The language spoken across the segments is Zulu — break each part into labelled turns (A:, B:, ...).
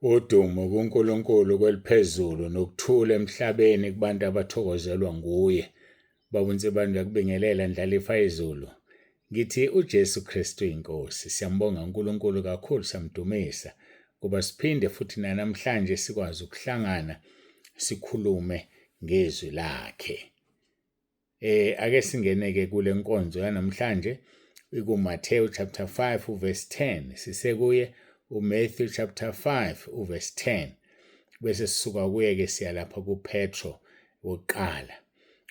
A: Udumo kuNkulunkulu kweliphezulu nokuthula emhlabeni kubantu abathokozelwa nguye. Baba uNsibane ngiyakubingelela Ndlalifa izulu. Ngithi uJesu Kristu inkosi. Siyambonga uNkulunkulu kakhulu siyamdumisa kuba siphinde futhi namhlanje sikwazi ukuhlangana sikhulume ngezwi lakhe. Ake singene ke kule nkonzo yanamhlanje ikuMathewu chapter 5 uverse 10 sisekuye uMatthew chapter 5 uverse 10 bese sisuka kuye ke siya lapha kuPetro wokuqala.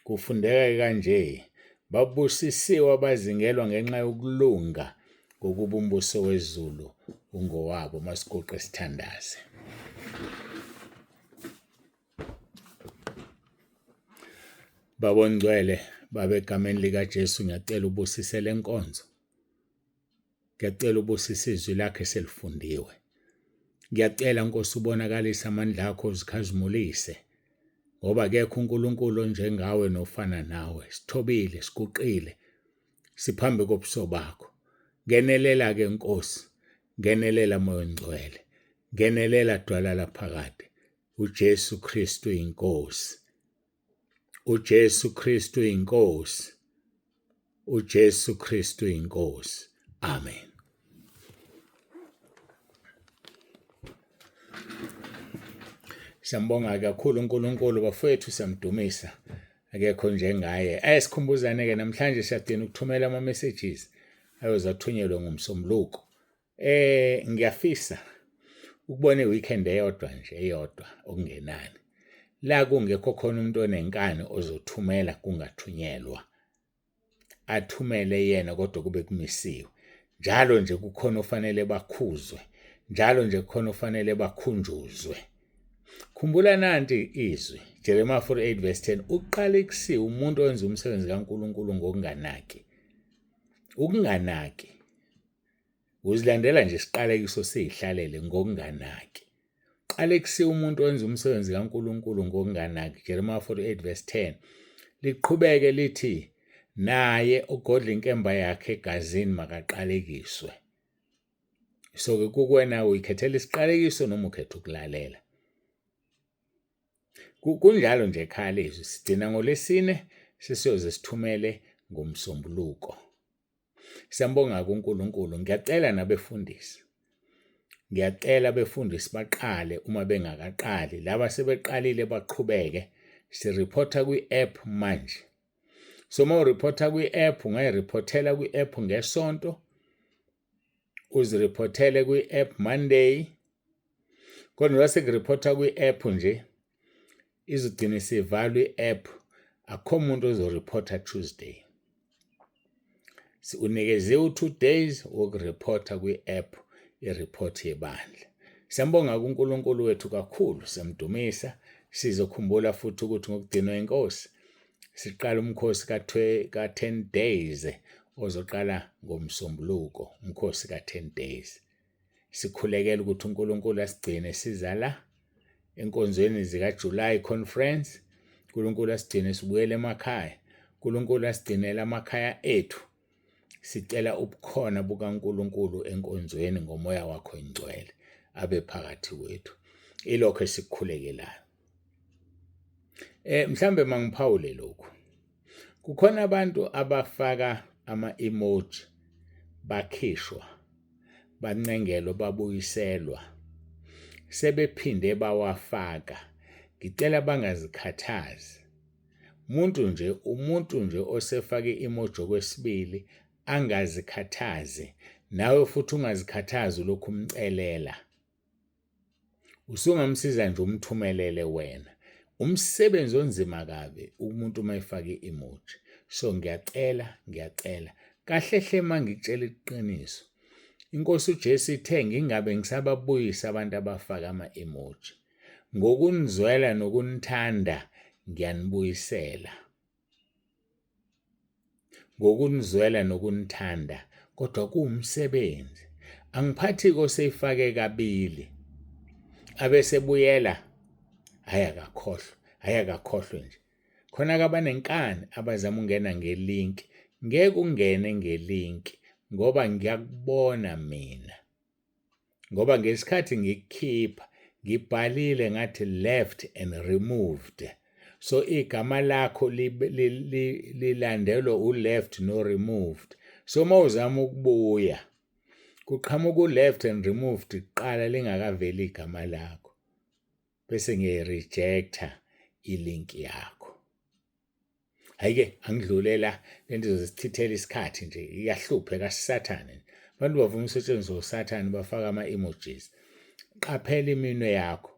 A: Kufundeka kanje: babusisiwe abazingelwa ngenxa yokulunga, ngokuba umbuso wezulu ungowabo. Masiguqe sithandaze. Baba ongcwele, Baba egameni likaJesu ngiyacela ubusise le nkonzo. Ngiyacela ubusise izwi lakhe selifundiwe. Ngiyacela Nkosi ubonakalise amandla akho uzikhazimulise ngoba akekho uNkulunkulu onjengawe nofana nawe. Sithobile, siguqile, siphambi kobuso bakho. Ngenelela-ke Nkosi, ngenelela Moya oNgcwele, ngenelela Dwala laphakade. UJesu Kristu iNkosi. UJesu Kristu iNkosi. UJesu Kristu iNkosi. Amen. Siyambonga kakhulu uNkulunkulu bafowethu, siyamdumisa, akekho njengaye. Ayesikhumbuzane ke namhlanje siyagcina ukuthumela ama messages ayoze athunyelwe ngomsombuluko. Ngiyafisa ukubona i-weekend eyodwa nje eyodwa okungenani la kungekho khona umuntu onenkani ozothumela kungathunyelwa, athumele yena kodwa kube kumisiwe. Njalo nje kukhona ofanele bakhuzwe, njalo nje kukhona ofanele bakhunjuzwe. Khumbula nanti izwi, Jeremiah 48 verse 10, uqalekisiwe umuntu owenza umsebenzi kaNkulunkulu ngokunganaki. Ukunganaki Uzilandela nje isiqalekiso siyihlalele ngokunganaki. Qalekisiwe umuntu owenza umsebenzi kaNkulunkulu ngokunganaki. Jeremiah 48 verse 10. Liqhubeke lithi naye ogodla inkemba yakhe egazini makaqalekiswe. So ke kukwena uyikhethela isiqalekiso noma ukhetha ukulalela. Kunjalo nje ekhaya lezwi sigcina ngolesine sesiyoze sithumele ngomsombuluko. Siyambonga kuNkulunkulu. Ngiyacela nabefundisi. Ngiyacela abefundisi baqale uma bengakaqali. Laba sebeqalile baqhubeke. Sirephotha kwi-app manje. So uma urephotha kwi-app ungayirephothela kwi-app ngeSonto, uzirephothele kwi-app Monday. Kodwa njengoba sekurephotha kwi-app nje izogcina isivalwa i-app, akukho muntu ozorephotha Tuesday. Unikeziwe u-2 days wokurephotha kwi-app i-report yebandla. Siyambonga kuNkulunkulu wethu kakhulu, siyamdumisa. Sizokhumbula futhi ukuthi ngokugcinwa inkosi siqala umkhosi ka-10 days ozoqala ngoMsombuluko, umkhosi ka-10 days. Sikhulekela ukuthi uNkulunkulu asigcine siza la enkonzweni zikaJuly conference. uNkulunkulu asigcine sibuyele emakhaya. uNkulunkulu asigcinele amakhaya ethu. Sicela ubukhona bukaNkulunkulu enkonzweni ngomoya wakho ingcwele abe phakathi kwethu. Ilokho esikukhulekelayo. Mhlambe mangiphawule lokhu. Kukhona abantu abafaka ama-emoji bakhishwa, bancengelwa, babuyiselwa, sebephinde bawafaka. Ngicela bangazikhathazi. Umuntu nje, umuntu nje osefake i-emoji okwesibili angazikhathazi, nawe futhi ungazikhathazi ulokhu umcelela. Usungamsiza nje umthumelele wena. Umsebenzi onzima kabi umuntu uma efake i-emoji. So ngiyacela, ngiyacela. Kahle hle uma ngikutshela iqiniso, iNkosi uJesu ithe ngingabe ngisababuyisa abantu abafaka ama-emoji. Ngokunizwela nokunithanda ngiyanibuyisela. Ngokunizwela nokunithanda kodwa kuwumsebenzi. Angiphathi-ke oseyifake kabili abesebuyela, hhayi akakhohlwe, hhayi akakhohlwe nje. Khona-ke abanenkani abazama ukungena ngelinki, ngeke ungene ngelinki ngoba ngiyakubona mina. Ngoba ngesikhathi ngikukhipha Ngibhalile ngathi left and removed. So igama lakho lilandelwa u-left no-removed. So uma uzama ukubuya kuqhamuka u-left and removed kuqala lingakaveli igama lakho, bese ngiyayi-reject-a i-link yakho. Hhayi-ke angidlule la, lento izosichithela isikhathi nje, iyahlupha ekaSathane. Abantu bavuma ukusetshenziswa uSathane bafake ama-emojis. Qaphela iminwe yakho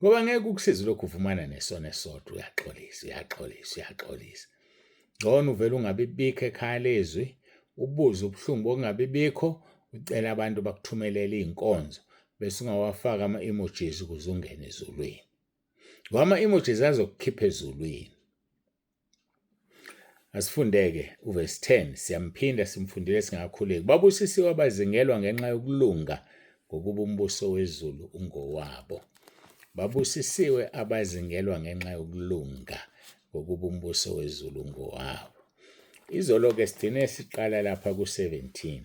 A: ngoba ngeke ukusize lokhu uvumana nesono esisodwa, uyaxolisa, uyaxolisa, uyaxolisa. Ngcono uvele ungabi bikho ekhaya lezwi, ubuze ubuhlungu bokungabi bikho, ucele abantu bakuthumelele iy'nkonzo bese ungawafaki ama-emojis ukuze ungene ezulwini. Ngoba ama-emojis azokukhipha ezulwini. Asifundeke uverse 10 siyamphinda simfundile singakhuleki. Babusisiwe abazingelwa ngenxa yokulunga ngokuba umbuso wezulu ungowabo. Babusisiwe abazingelwa ngenxa yokulunga ngokuba umbuso wezulu ungowabo. Izolo-ke sigcine siqala lapha ku-17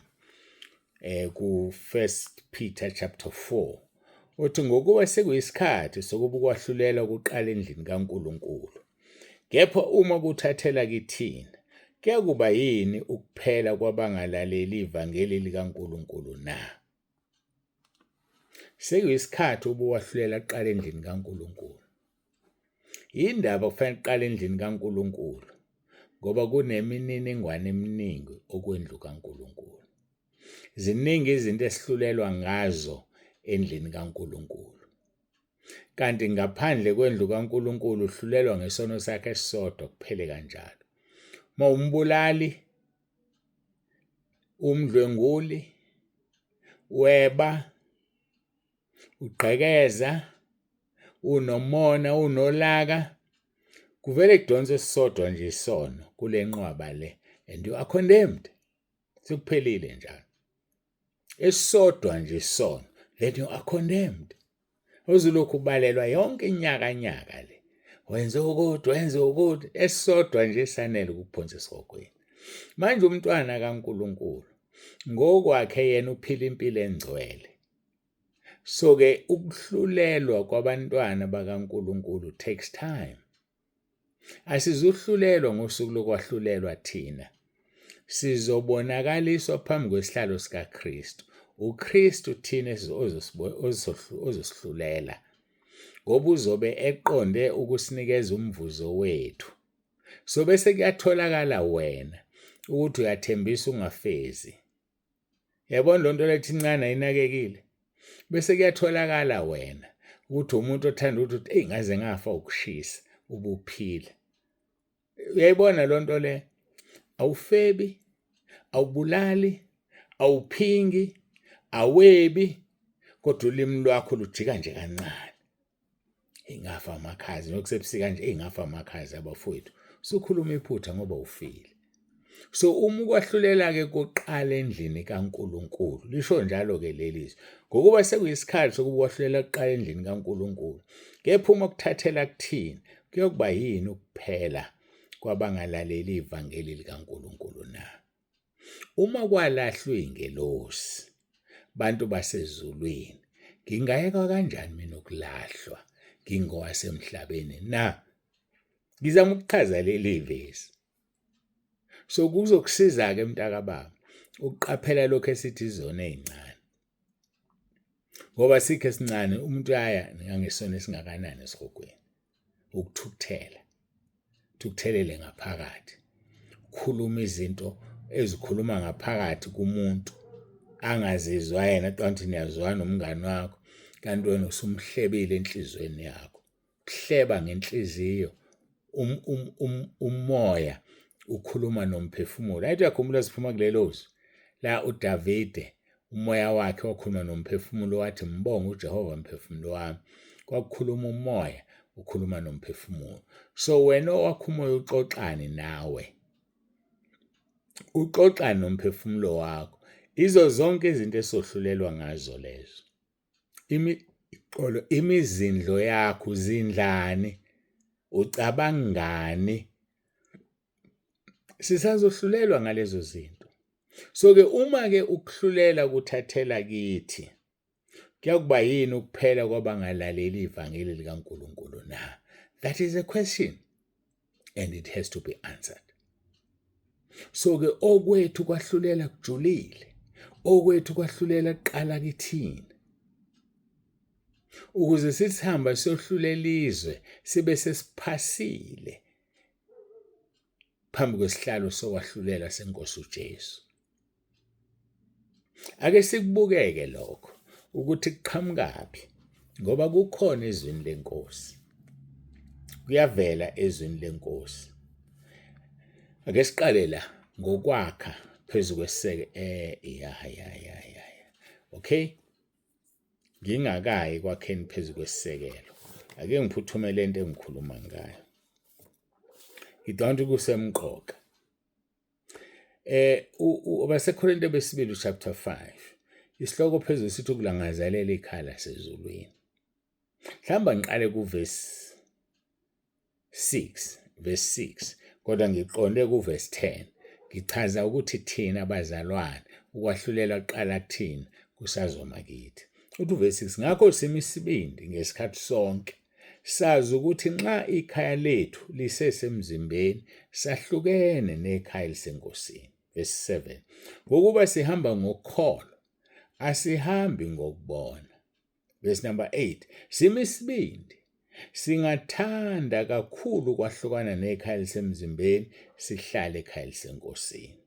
A: ku-1 Peter chapter 4 uthi ngokuba sekuyisikhathi sokuba ukwahlulela kuqala endlini kaNkulunkulu. Kepha uma kuthathela kithina, kuyakuba yini ukuphela kwabangalaleli ivangeli likaNkulunkulu na? Sekuyisikhathi ubuwahlulela kuqala endlini kaNkulunkulu. Yindaba kufanele kuqale endlini kaNkulunkulu ngoba kunemininingwane eminingi okwendlu kaNkulunkulu. Ziningi izinto esihlulelwa ngazo endlini kaNkulunkulu. Kanti ngaphandle kwendlu kaNkulunkulu uhlulelwa ngesono sakhe esisodwa kuphele kanjalo. Uma umbulali, umdlwenguli, weba, ugqekeza, unomona, unolaka, kuvele kudonse esisodwa nje isono kule nqwaba le and you are condemned. Sekuphelile njalo. Esisodwa nje isono then you are condemned. Uzulokhu ubalelwa yonke inyakanyaka le. Wenze ukuthi, wenze ukuthi, esisodwa nje sanele ukukuphonsa esihogweni. Manje umntwana kaNkulunkulu ngokwakhe yena uphila impilo engcwele. So ke ukuhlulelwa kwabantwana bakaNkulunkulu takes time. Asizuhlulelwa ngosuku lokwahlulelwa thina. Sizobonakaliswa phambi kwesihlalo sikaKristu. UKristu thina ozosihlulela ngoba uzobe eqonde ukusinikeza umvuzo wethu. So bese kuyatholakala wena ukuthi uyathembisa ungafezi. Yabona lo nto lethi incane ayinakekile. Bese kuyatholakala wena ukuthi umuntu othanda ukuthi eyi ngaze ngafa ukushisa ubuphila. Uyayibona lo nto le? Awufebi, awubulali, awuphingi, awebi kodwa ulimi lwakho lujika nje kancane. Ingafa amakhaza nokusebusika nje ingafa amakhaza abafowethu. Usukhuluma iphutha ngoba ufile. So uma ukwahlulela-ke kuqala endlini kaNkulunkulu, lisho njalo-ke leli zwi, ngokuba sekuyisikhathi sokuba ukwahlulela kuqala endlini kaNkulunkulu. Kepha uma kuthathela kuthina, kuyokuba yini ukuphela kwabangalaleli ivangeli likaNkulunkulu na? Uma kwalahlwa iy'ngelosi, bantu basezulwini, ngingayeka kanjani mina ukulahlwa ngingowasemhlabeni na? Ngizama ukuchaza leli vesi. So kuzokusiza-ke mntakababa ukuqaphela lokhu esithi izono ey'ncane. Ngoba sikho esincane umuntu uyaya ngangesono esingakanani esihogweni. Ukuthukuthela. Thukuthelele ngaphakathi. Khuluma izinto ezikhuluma ngaphakathi kumuntu angazizwa yena kanti niyazwana nomngani wakho kanti wena usumhlebile enhliziyweni yakho. Ukuhleba ngenhliziyo um, um, um, umoya ukhuluma nomphefumulo. Ayithi uyakhumbula siphuma kulelo zwi la uDavide umoya wakhe wakhuluma nomphefumulo wathi mbonge uJehova mphefumulo wami. Kwakukhuluma umoya ukhuluma nomphefumulo. So wena owakho umoya uxoxani nawe? Uxoxani nomphefumulo wakho? Izo zonke izinto esohlulelwa ngazo lezo. Imiqolo, imizindlo yakho uzindlani, ucabangani. Sisazohlulelwa ngalezo zinto. So-ke uma-ke ukuhlulela kuthathela kithi, Kuyakuba yini ukuphela kwabangalaleli ivangeli likaNkulunkulu na? That is a question and it has to be answered. So ke okwethu kwahlulela kujulile, okwethu kwahlulela kuqala kithina. Ukuze sithi sihamba siyohlulela izwe sibe sesiphasile phambi kwesihlalo sokwahlulela senkosi uJesu. Ake sikubukeke lokho ukuthi kuqhamukaphi ngoba kukhona ezwini lenkosi. Kuyavela ezwini lenkosi. Ake siqale la ngokwakha phezu kwesiseke eh ya ya ya ya. Okay? Ngingakayi kwakheni phezu kwesisekelo. Ake ngiphuthume lento engikhuluma ngayo. Ngidonta kusemqoka. Eh abaseKorinte besibili chapter 5 isihloko phezulu sithi ukulangazelela ikhaya lasezulwini. Mhlawumbe ngiqale kuverse 6 verse 6 kodwa ngiqonde kuverse 10 ngichaza ukuthi thina bazalwane ukwahlulelwa kuqala kuthina kusazoma kithi. Uthi uverse 6 ngakho simi isibindi ngesikhathi sonke Sazi ukuthi nxa ikhaya lethu lisesemzimbeni, sahlukene nekhaya eliseNkosini. Verse 7. Ngokuba sihamba ngokholo, asihambi ngokubona. Verse number 8. Simi isibindi, singathanda kakhulu ukwahlukana nekhaya elisemzimbeni, sihlale ekhaya eliseNkosini.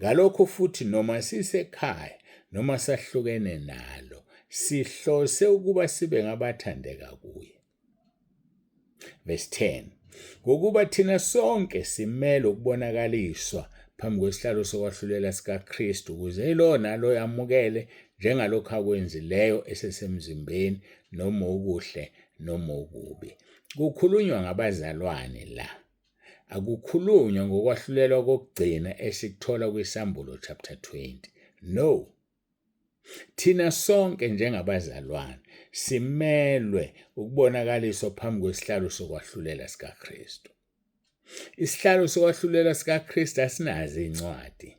A: Ngalokho futhi noma sisekhaya noma sahlukene nalo, sihlose ukuba sibe ngabathandeka kuye. Verse 10. Ngokuba thina sonke simele ukubonakaliswa phambi kwesihlalo sokwahlulela sikaKristu ukuze yilowo naloyo amukele njengalokhu akwenzileyo esesemzimbeni noma okuhle noma okubi. Kukhulunywa ngabazalwane la. Akukhulunywa ngokwahlulelwa kokugcina esikuthola kwiSambulo chapter 20. No. Thina sonke njengabazalwane simelwe ukubonakaliswa phambi kwesihlalo sokwahlulela sikaKristu. Isihlalo sokwahlulela sikaKristu asinazo incwadi.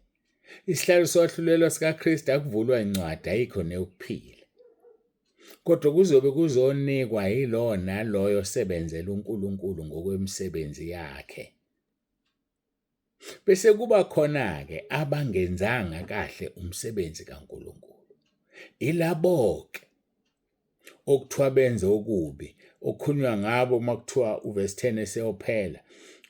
A: Isihlalo sokwahlulela sikaKristu akuvulwa incwadi ayikho neyokuphila. Kodwa kuzobe kuzonikwa yilowo naloyo osebenzela uNkulunkulu ngokwemisebenzi yakhe. Bese kuba khona-ke abangenzanga kahle umsebenzi kaNkulunkulu. Ilabo-ke okuthiwa benze okubi okukhulunywa ngabo uma kuthiwa uvesi 10 eseyophela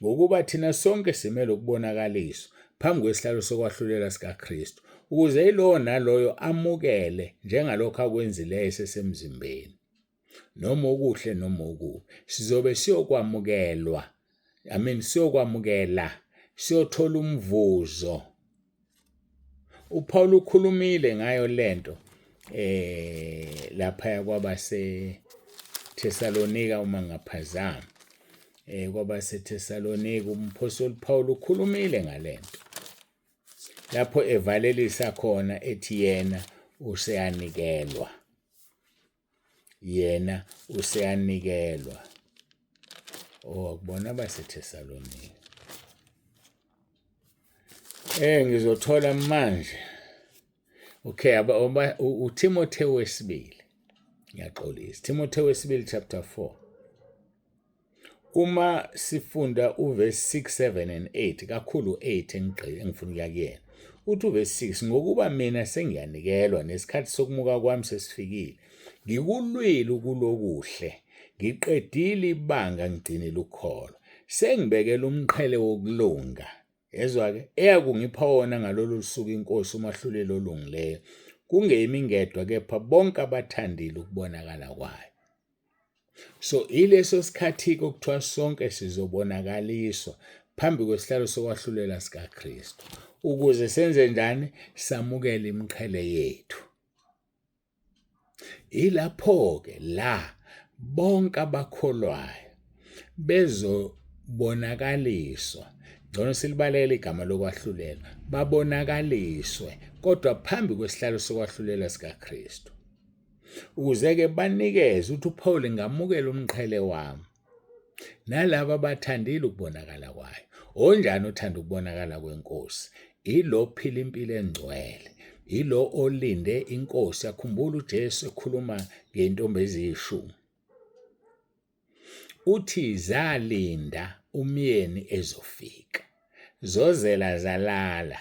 A: ngokuba thina sonke simele ukubonakaliswa phambi kwesihlalo sokwahlulela sikaKristu ukuze yilowo naloyo amukele njengalokho akwenzileyo esesemzimbeni noma okuhle noma okubi sizobe siyokwamukelwa I mean siyokwamukela siyothola umvuzo uPaul ukhulumile ngayo lento eh lapha kwabase Thessalonika uma ngaphazama eh kwabase Thessalonika umphostoli Paul ukhulumile ngalento lapho evalelisa khona ethi yena useyanikelwa yena useyanikelwa oh akubona abaseThesalonika eh ngizothola manje okay aba uTimotheo wesibili ngiyaxolisa Timotheo wesibili chapter 4 Uma sifunda uverse 6, 7 and 8 kakhulu 8 engigxile engifuna ukuya kuyena. Uthi uverse 6 ngokuba mina sengiyanikelwa nesikhathi sokumuka kwami sesifikile. Ngikulwile ukulokuhle, ngiqedile ibanga ngigcinile ukholo. Sengibekela umqhele wokulunga. Yezwa-ke, eyakungipha wona ngalolu suku iNkosi umahluleli olungileyo, kungeyimi ngedwa kepha bonke abathandile ukubonakala kwayo. So ileso sikhathi-ke okuthiwa sonke sizobonakaliswa phambi kwesihlalo sokwahlulela sikaKristu ukuze senze njani samukele imiqhele yethu. Ilapho-ke la bonke abakholwayo bezobonakaliswa ngcono silibalele igama lokwahlulela babonakaliswe kodwa phambi kwesihlalo sokwahlulela sikaKristu Ukuze-ke banikeze ukuthi uPaul ngamukela umqhele wami. Nalaba abathandile ukubonakala kwayo. Onjani othanda ukubonakala kwenkosi? Ilo phila impilo engcwele. Yilo olinde inkosi. Akhumbula uJesu ekhuluma ngey'ntombi eziyishumi. Uthi zalinda umyeni ezofika. Zozela zalala.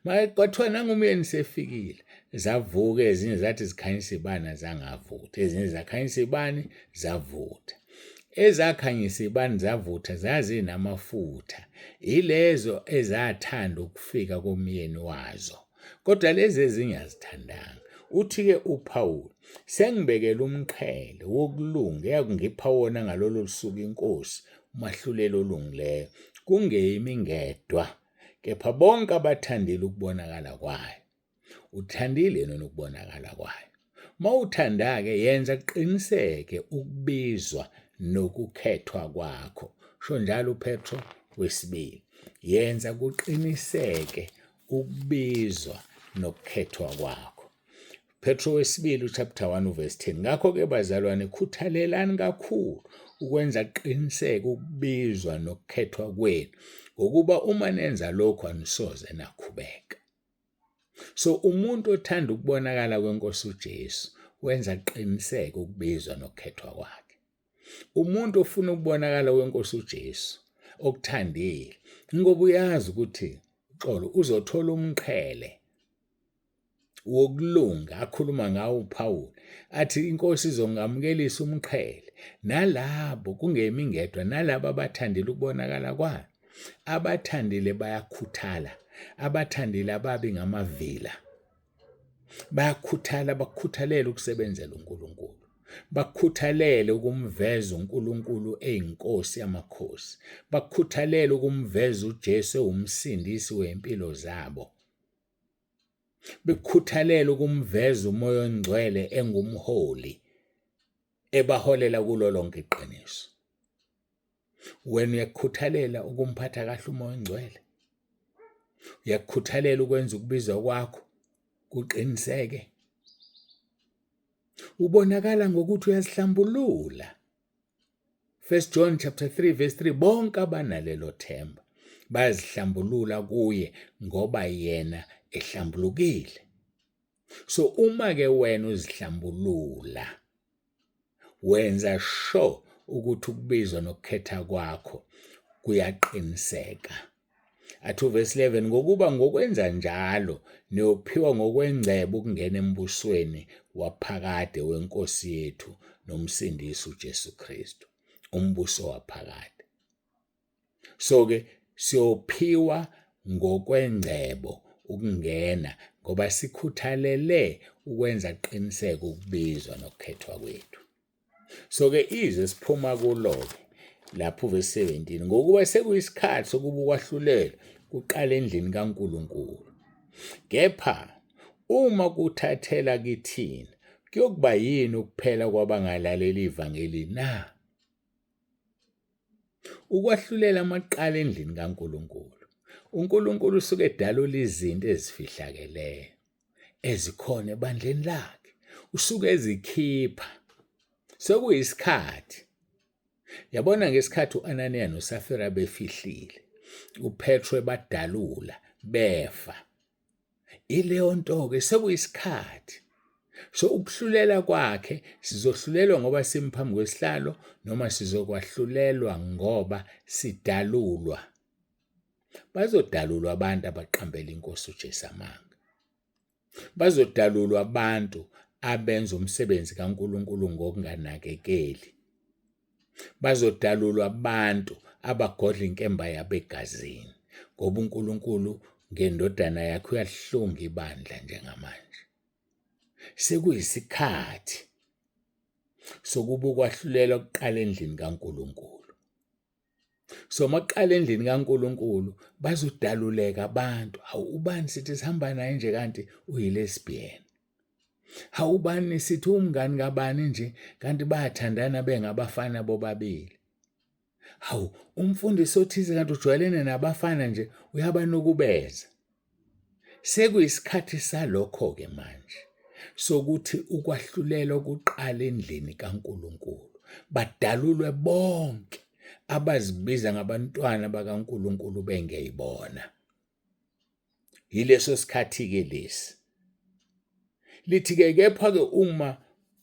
A: Maye kwathiwa nangumyeni sefikile, zavuka ezinye zathi zikhanyisa ibani azangavutha, ezinye zakhanyisa ibani zavutha. Ezakhanyisa ibani zavutha zazinamafutha, ilezo ezathanda ukufika komyeni wazo. Kodwa lezi ezinye azithandanga. Uthi-ke uPawulu, sengibekele umqhele wokulunga eyakungipha wona ngalolo lusuku iNkosi, umahluleli olungileyo, kungeyimi ngedwa kepha bonke abathandile ukubonakala kwayo. Uthandile yena ukubonakala kwayo. Mawuthanda-ke yenza kuqiniseke ukubizwa nokukhethwa kwakho. Sho njalo uPetro wesibili. Yenza kuqiniseke ukubizwa nokukhethwa kwakho. Petro wesibili uchapter 1 uverse 10. Ngakho-ke bazalwane khuthalelani kakhulu ukwenza qiniseke ukubizwa nokukhethwa kwenu, ngokuba uma nenza lokhu anisoze nakhubeka. So umuntu othanda ukubonakala kwenkosi uJesu wenza qiniseke ukubizwa nokukhethwa kwakhe. Umuntu ofuna ukubonakala kwenkosi uJesu okuthandile ngoba uyazi ukuthi uxolo uzothola umqhele wokulunga akhuluma ngawo uPawulu athi inkosi izongamukelisa umqhele nalabo kungemi ngedwa nalabo abathandile ukubonakala kwayo abathandile bayakhuthala abathandile ababi ngamavila bayakhuthala bakhuthalele ukusebenzela uNkulunkulu bakhuthalele ukumveza uNkulunkulu eyinkosi yamakhosi bakhuthalele ukumveza uJesu ewumsindisi wempilo zabo Bekhuthalele ukumveza uMoya oNgcwele engumholi ebaholela kulo lonke iqiniso. Wena uyakukhuthalela ukumphatha kahle uMoya oNgcwele? Uyakukhuthalela ukwenza ukubizwa kwakho kuqiniseke? Ubonakala ngokuthi uyazihlambulula. 1 John chapter 3 verse 3 bonke abanalelo themba bayazihlambulula kuye ngoba yena ehlambulukile. So uma ke wena uzihlambulula wenza sure ukuthi ukubizwa nokukhetha kwakho kuyaqiniseka. Athi uvesi 11 ngokuba ngokwenza njalo niyophiwa ngokwengcebo ukungena embusweni waphakade wenkosi yethu nomsindisi uJesu Kristu, umbuso waphakade. So ke siyophiwa ngokwengcebo ukungena ngoba sikhuthalele ukwenza qiniseke ukubizwa nokukhethwa kwethu. So ke izwe siphuma kulo-ke lapho uvesi 17 ngokuba sekuyisikhathi sokuba ukwahlulelwa kuqale endlini kaNkulunkulu. Kepha uma kuthathela kithina kuyokuba yini ukuphela kwabangalaleli ivangeli na? Ukwahlulela amaqala endlini kaNkulunkulu. UNkulunkulu usuke edalula izinto ezifihlakeleyo ezikhona ebandleni lakhe. Usuke ezikhipha. Sekuyisikhathi. Yabona ngesikhathi u-Ananiya noSafira befihlile, uPetru ebadalula befa. Ileyo nto-ke sekuyisikhathi. So ukuhlulela kwakhe sizohlulelwa ngoba simi phambi kwesihlalo noma sizokwahlulelwa ngoba sidalulwa. Bazodalulwa abantu abaqambela inkosi uJesu amanga. Bazodalulwa abantu abenza umsebenzi kaNkulunkulu ngokunganakekeli. Bazodalulwa abantu abagodla inkemba yabo egazini ngoba uNkulunkulu ngendodana yakhe uyalihlunga ibandla njengamanje. Sekuyisikhathi sokuba ukwahlulelwa kuqala endlini kaNkulunkulu. So makuqala endlini kaNkulunkulu bazodaluleka abantu. Hawu ubani sithi sihamba naye nje kanti uyi-lesbian. Hawu ubani sithi umngani kabani nje kanti bayathandana bengabafana bobabili. Hawu umfundisi othize kanti ujwayelene nabafana nje uyabanukubeza. Sekuyisikhathi salokho-ke manje sokuthi ukwahlulelwa kuqale endlini kaNkulunkulu, badalulwe bonke abazibiza ngabantwana bakaNkulunkulu bengeyibona. Yileso sikhathi-ke lesi. Lithi-ke kepha-ke uma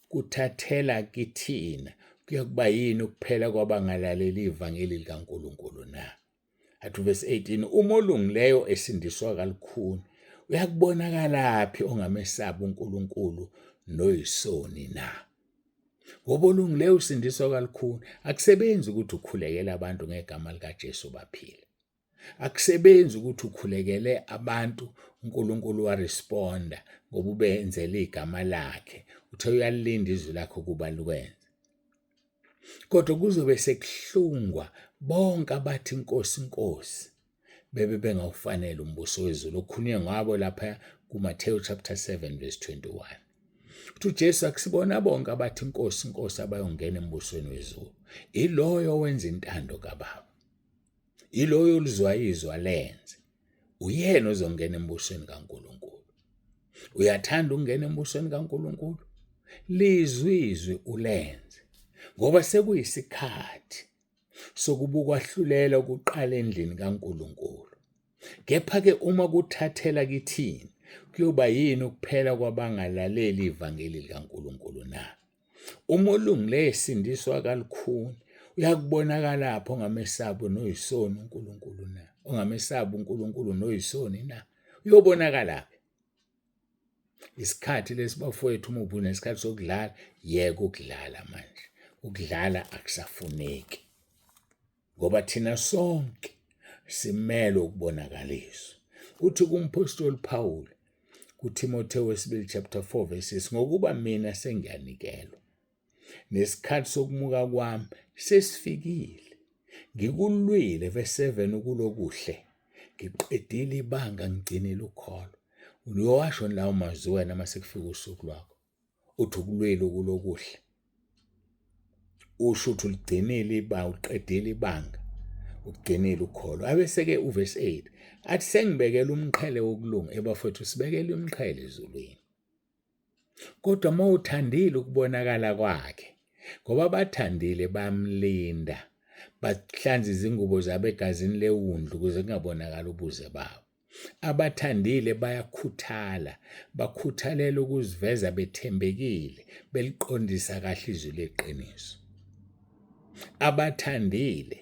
A: kuthathela kithina kuyakuba yini ukuphela kwabangalaleli ivangeli likaNkulunkulu na? Athi verse 18 uma olungileyo esindiswa kalukhuni uyakubonakalaphi ongamesabi uNkulunkulu noyisoni na? Ngoba olungileyo usindiswa kalukhuni. Akusebenzi ukuthi ukhulekele abantu ngegama likaJesu baphile. Akusebenzi ukuthi ukhulekele abantu uNkulunkulu waresponda ngoba ubenzela igama lakhe. Uthe uyalilinda izwi lakhe ukuba likwenze. Kodwa kuzobe sekuhlungwa bonke abathi Nkosi, Nkosi bebe bengawufanele umbuso wezulu okhulunywe ngabo lapha kuMathewu chapter 7 verse 21. Uthi uJesu akusibona bonke abathi Nkosi, Nkosi abayongena embusweni wezulu. Iloyo owenza intando kaBaba. Yiloyo oluzwa izwi alenze. Uyena ozongena embusweni kaNkulunkulu. Uyathanda ukungena embusweni kaNkulunkulu? Lizwi izwi ulenze. Ngoba sekuyisikhathi sokuba ukwahlulela kuqala endlini kaNkulunkulu. Kepha-ke uma kuthathela kithina, kuyoba yini ukuphela kwabangalaleli ivangeli likaNkulunkulu na? Uma olungileyo esindiswa kalukhuni, uyakubonakalaphi ongamesabi noyisoni uNkulunkulu na? Ongamesabi uNkulunkulu noyisoni na? Uyobonakalaphi? Isikhathi lesi bafowethu, uma ubunesikhathi sokudlala, yeka ukudlala manje. Ukudlala akusafuneki. Ngoba thina sonke simelwe ukubonakaliswa. Uthi kumphostoli Paul kuTimotheo wesibili chapter 4 verse 6 ngokuba mina sengiyanikelwa nesikhathi sokumuka kwami sesifikile ngikulwile verse 7 ukulokuhle ngiqedile ibanga ngigcinile ukholo uyowasho lawo mazwi wena uma sekufika usuku lwakho uthi ukulwile ukulokuhle usho ukuthi uligcinile ibanga uqedile ibanga ugcinile ukholo abese-ke uvesi 8 athi sengibekela umqhele wokulunga ebafowethu sibekele umqhele ezulwini kodwa uma uthandile ukubonakala kwakhe ngoba bathandile bamlinda bahlanza izingubo zabo egazini lewundlu ukuze kungabonakali ubuze babo Abathandile bayakhuthala, bakhuthalela ukuziveza bethembekile, beliqondisa kahle izwi leqiniso. Abathandile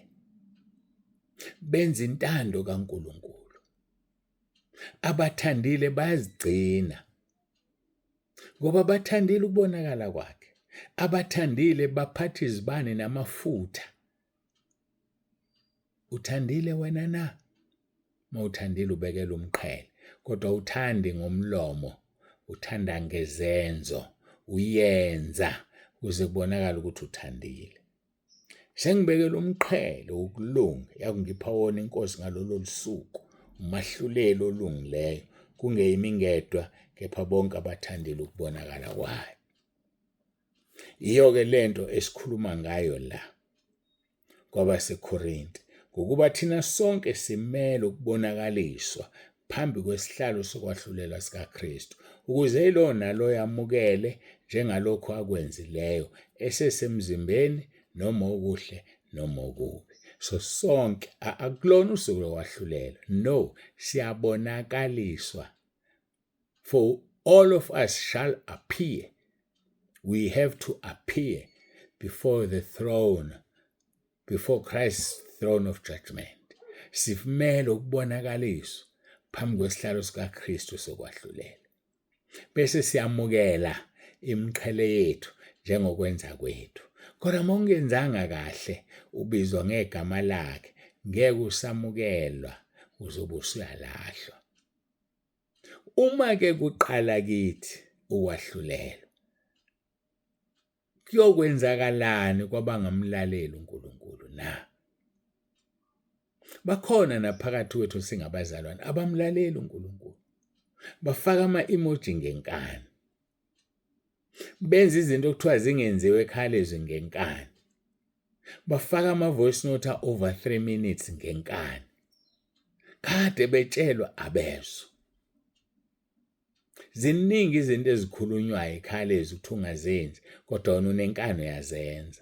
A: benza intando kaNkulunkulu. Abathandile bayazigcina ngoba bathandile ukubonakala kwakhe. Abathandile baphatha izibane namafutha. Uthandile wena na? Mawuthandile ubekela umqhele, kodwa uthandi ngomlomo, uthanda ngezenzo, uyenza ukuze kubonakale ukuthi uthandile. Sengibekela umqhele wokulunga, yakungipha wona inkosi ngalolo lusuku, umahluleli olungileyo, kungeyimi ngedwa, kepha bonke abathandile ukubonakala kwayo. Yiyo-ke lento esikhuluma ngayo la. KwabaseKorinte, ngokuba thina sonke simele ukubonakaliswa phambi kwesihlalo sokwahlulela sikaKristu, ukuze yilowo naloyo amukele njengalokho akwenzileyo esesemzimbeni, noma okuhle noma okubi. So sonke akulona usuku lokwahlulela, no, siyabonakaliswa. For all of us shall appear. We have to appear before the throne, before Christ's throne of judgment. Sivumele ukubonakaliswa phambi kwesihlalo sikaKristu sokwahlulela. Bese siyamukela imiqhele yethu njengokwenza kwethu. Kodwa uma ungenzanga kahle ubizwa ngegama lakhe ngeke usamukelwa uzobe usuyalahlwa. Uma ke kuqala kithi ukwahlulelwa, kuyokwenzakalani kwabangamlaleli uNkulunkulu na? Bakhona naphakathi kwethu singabazalwane abamlaleli uNkulunkulu. Bafaka ama-emoji ngenkani. Benza izinto okuthiwa zingenziwe ekhalezwi ngenkani. Bafaka ama-voice note over 3 minutes ngenkani. Kade betshelwa abezwa. Ziningi izinto ezikhulunywayo ekhalezi ukuthi ungazenzi kodwa wena unenkani uyazenza.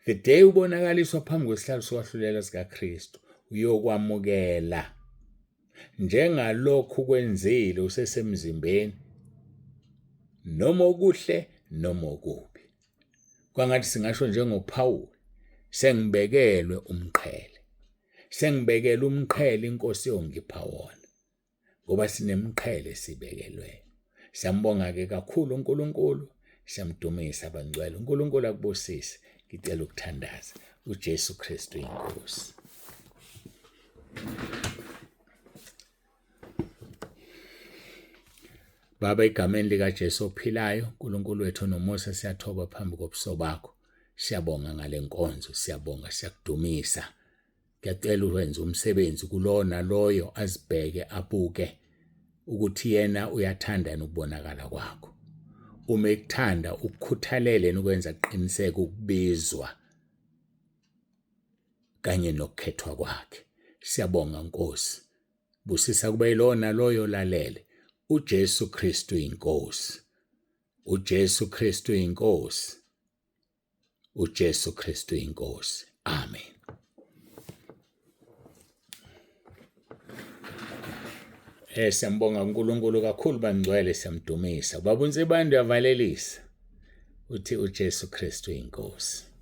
A: The day ubonakaliswa phambi kwesihlalo sokwahlulela sikaKristu, uyokwamukela njengalokhu kwenzile usesemzimbeni noma okuhle noma okubi. Kwangathi singasho njengoPawulu, sengibekelwe umqhele. Sengibekelwe umqhele inkosi yongipha wona. Ngoba sinemqhele sibekelwe. Siyambonga ke kakhulu uNkulunkulu, siyamdumisa bangcwele. uNkulunkulu akubusise. Ngicela ukuthandaza. uJesu Kristu inkosi. Baba, egameni likaJesu ophilayo, uNkulunkulu wethu nomusa, siyathoba phambi kobuso bakho. Siyabonga ngale nkonzo, siyabonga, siyakudumisa. Ngiyacela uwenze umsebenzi kulowo naloyo azibheke abuke ukuthi yena uyathanda ukubonakala kwakho. Uma ekuthanda ukukhuthalele ukwenza qiniseke ukubizwa kanye nokukhethwa kwakhe. Siyabonga Nkosi. Busisa kube yilowo naloyo olalele. UJesu Kristu inkosi. uJesu Kristu inkosi. uJesu Kristu inkosi. Amen. Siyambonga uNkulunkulu kakhulu bangcwele siyamdumisa. Baba uNsibande uyavalelisa. Uthi uJesu Kristu inkosi.